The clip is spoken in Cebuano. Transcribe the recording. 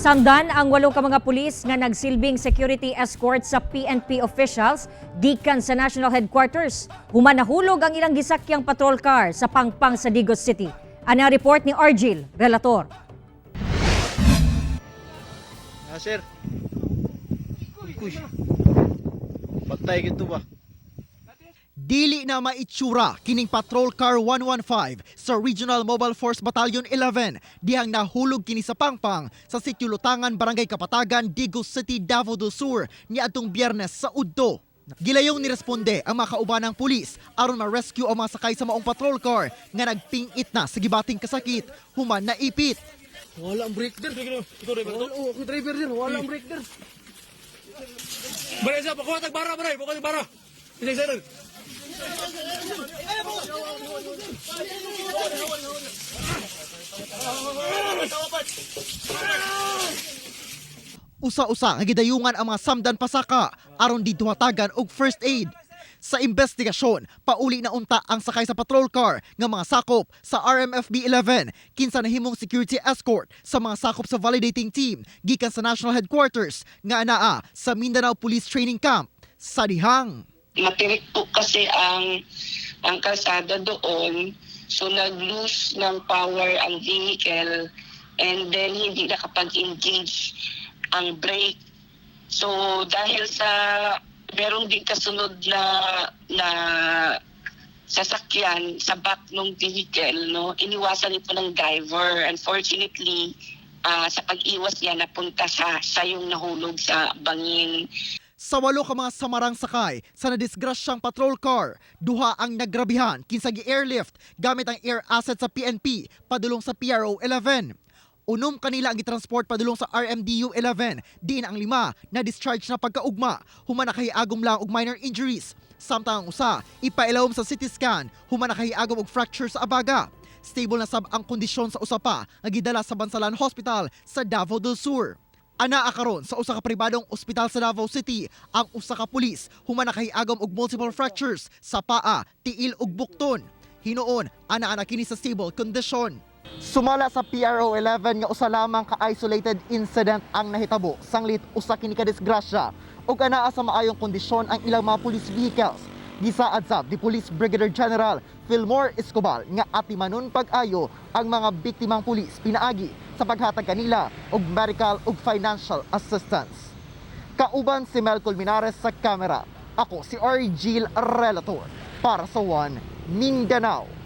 Nasamdan ang walo ka mga pulis nga nagsilbing security escort sa PNP officials gikan sa National Headquarters. Human nahulog ang ilang gisakyang patrol car sa Pangpang sa Digos City. Ano ang report ni Argil, Relator. Ah, sir. Uy, uy. Patay gito ba? Dili na maitsura kining Patrol Car 115 sa Regional Mobile Force Battalion 11 dihang nahulog kini sa Pangpang sa Sitio Lutangan, Barangay Kapatagan, Digos City, Davao del Sur niadtong Biyernes sa udto. Gilayong niresponde ang mga kaubanang pulis aron ma-rescue ang mga sakay sa maong patrol car nga nagpingit na sa gibating kasakit human naipit. Wala ang brake dir. Wala, oh, ako driver dir. Wala ang brake dir. Bare siya, pakuha tag bara, bare, pakuha tag bara. Isa isa. Usa-usa nga gidayungan ang mga samdan pasaka aron didto hatagan og first aid. Sa investigasyon, pauli na unta ang sakay sa patrol car nga mga sakop sa RMFB 11 kinsa nahimong security escort sa mga sakop sa validating team gikan sa National Headquarters nga anaa sa Mindanao Police Training Camp sa Dihang. Matirik po kasi ang kalsada doon. So nag-lose ng power ang vehicle and then hindi nakapag-engage ang brake. So dahil sa merong din kasunod na sasakyan sa back ng vehicle, no, iniwasan ito ng driver. Unfortunately, sa pag-iwas niya, napunta sa yung nahulog sa bangin. Sa walo ka mga samarang sakay sa nadisgrasyang patrol car, duha ang nagrabihan kinsa gi-airlift gamit ang air asset sa PNP padulong sa PRO 11. Unom kanila ang gitransport padulong sa RMDU 11, diin ang lima na discharge na pagkaugma, human nakahiagom lang og minor injuries. Samtang ang usa ipailawom sa CT scan, human nakahiagom og fracture sa abaga. Stable na sab ang kondisyon sa usa pa nga gidala sa Bansalan Hospital sa Davao del Sur. Anaa karon sa usa ka pribadong ospital sa Davao City ang usa ka pulis human nakahiagom og multiple fractures sa paa, tiil ug bukton. Hinuon, anaa na kini sa stable condition. Sumala sa PRO 11 nga usa lamang ka isolated incident ang nahitabo sanglit usa kini ka disgrasya ug anaa sa maayong kondisyon ang ilang mga police vehicles. Gisaad sab ni Police Brigadier General Fillmore Escobal nga atimanon pag-ayo ang mga biktimang pulis pinaagi sa paghatag kanila og medical ug financial assistance. Kauban si Mel Colmenares sa kamera. Ako si Argil Relator para sa One Mindanao.